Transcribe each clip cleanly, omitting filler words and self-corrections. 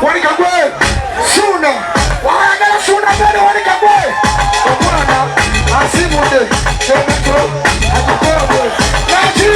Wanika gwe Suna wayagala Suna mbere wanika gwe omwana asimudde emitwe agikombe naki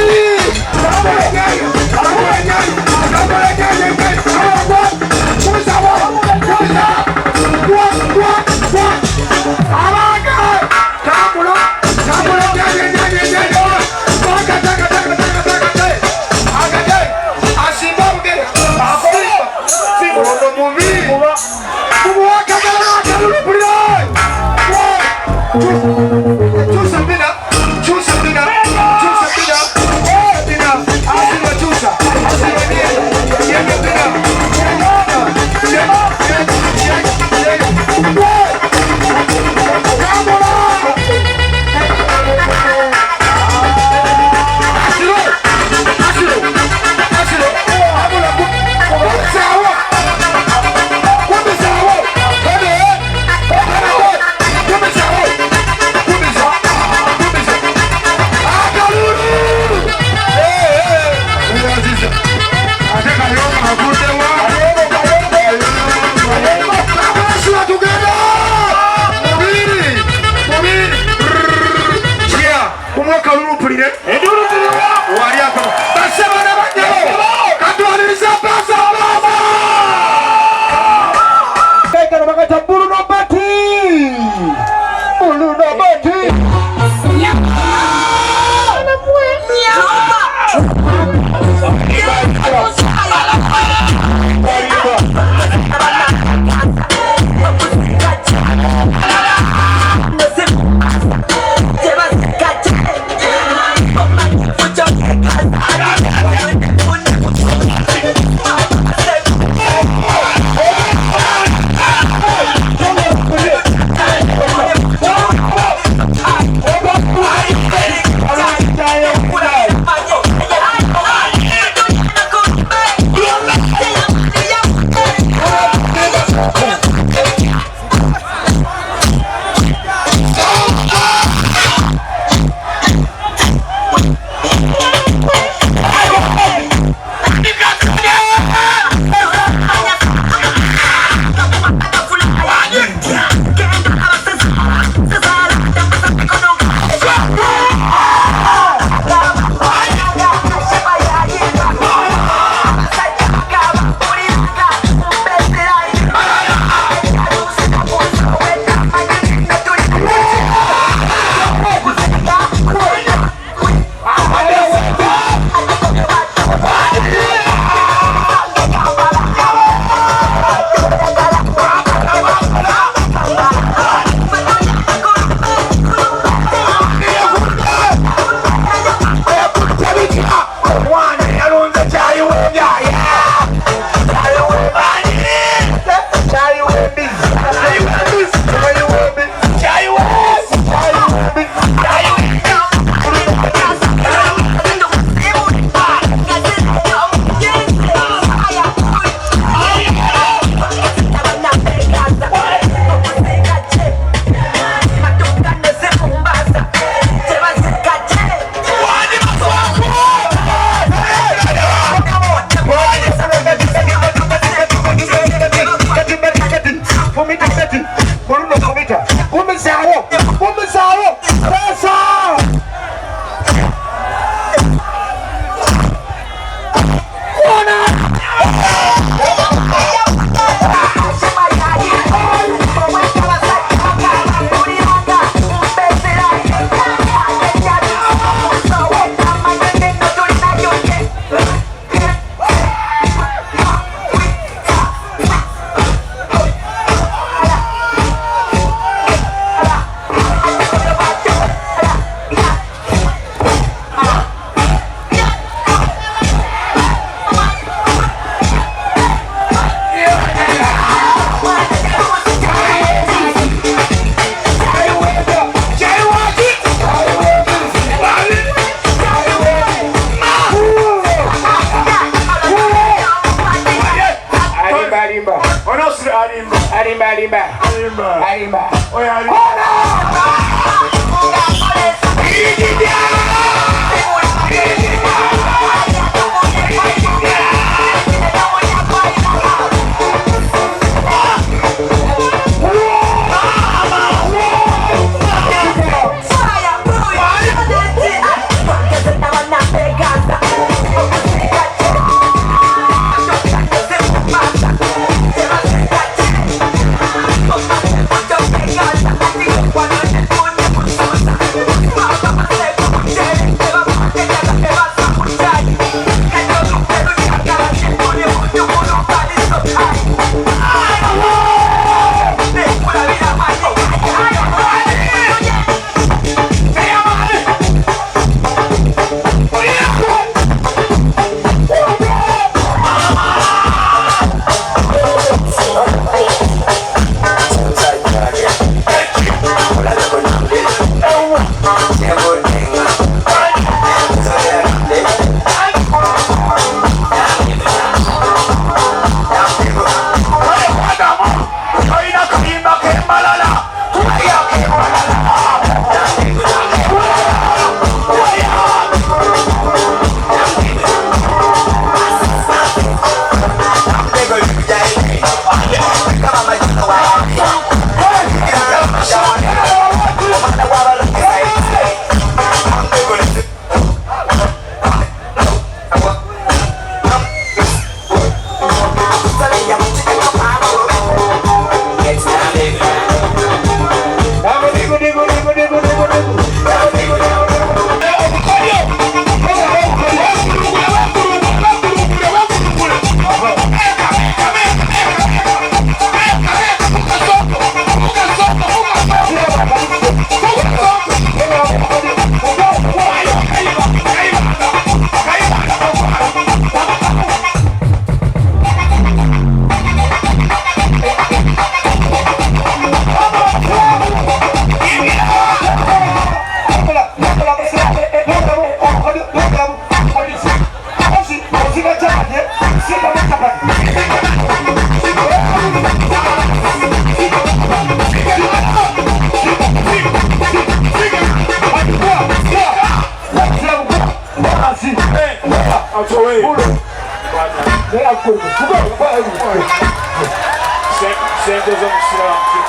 Sente z'omusiraamu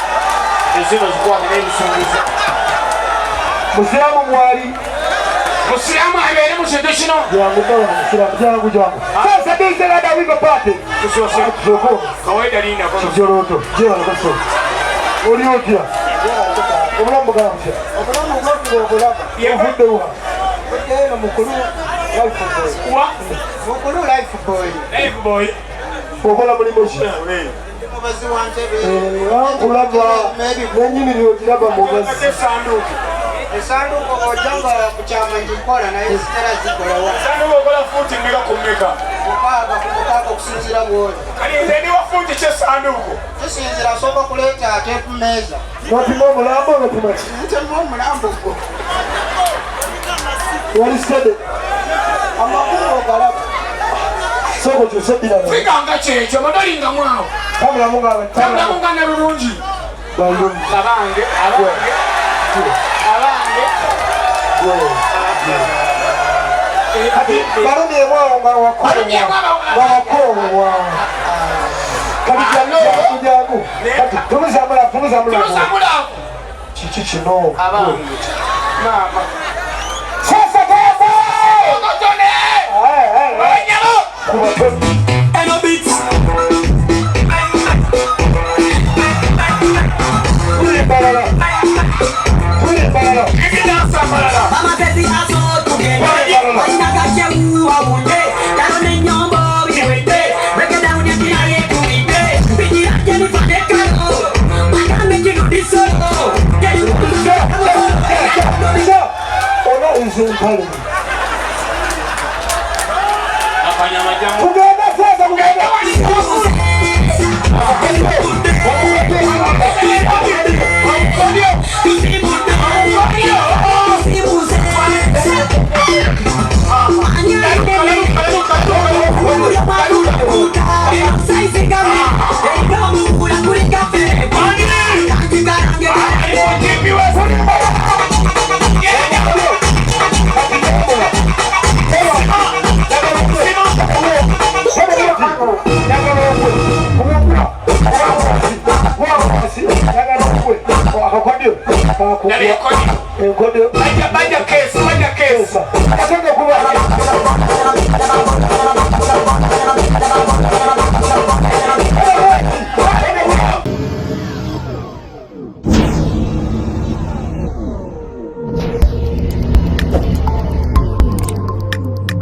ezino zikwate n'ebisunguzo. Musiraamu mwali. Musiraamu abeere mu kintu kino. Jangu bwana musiraamu, jangu jangu. Sasa DJ Lada Wigo Party. Tusoose. Soko. Kawaida linda kono. Kijoroto. Jera koso. Oli otya? Obulamu bugamba butya? Obulamu bwaffe obulaba. Ovudde wa? Eno mukulu life boy. Wa? Mukulu life boy. Life boy. Okola mulimu ki? Mubazi wa ntebe. Nkulaba nenyini lyogiraba mubazi. Esanduuku. Esanduuku ojja nga ku kyama ngikola naye sitera zikolawa. Esanduuku okola fuuti mmeka ku mmeka? 6 ku 6 okusinziira bw'oli. Kati nze ndi wa fuuti ki esanduuku? Kisinziira asooka kuleeta ate ku mmeeza. N'opima omulambo n'opima ki? Ntema omulambo gwo. Wali sede. Amakulu ogalaba. Sooka okyuse eddira. Figa nga kyekyo, modelinga mwawo. Tambulamu nga tambulamu nga ne bulungi. Balungi. Abange, abange. Abange. Kati balumye mwawo nga wakowa. Kati jangu jangu. Kati tumuzamula tumuzamula. Tumuzamula. Kiki kino? Abange. Mama. Sasa sasa. Ogotone. Eh eh. Eno beats. Tuli balala. Tuli balala. Amagezi asootugenda. Balina gakyewu awunde. Kano n'ennyombo biwedde. Breakdown empira yeekubidde. Bigira Jennifer ne Kano. Bagambe kino disolo. Ona izo empale. Tugenda sasa tugenda.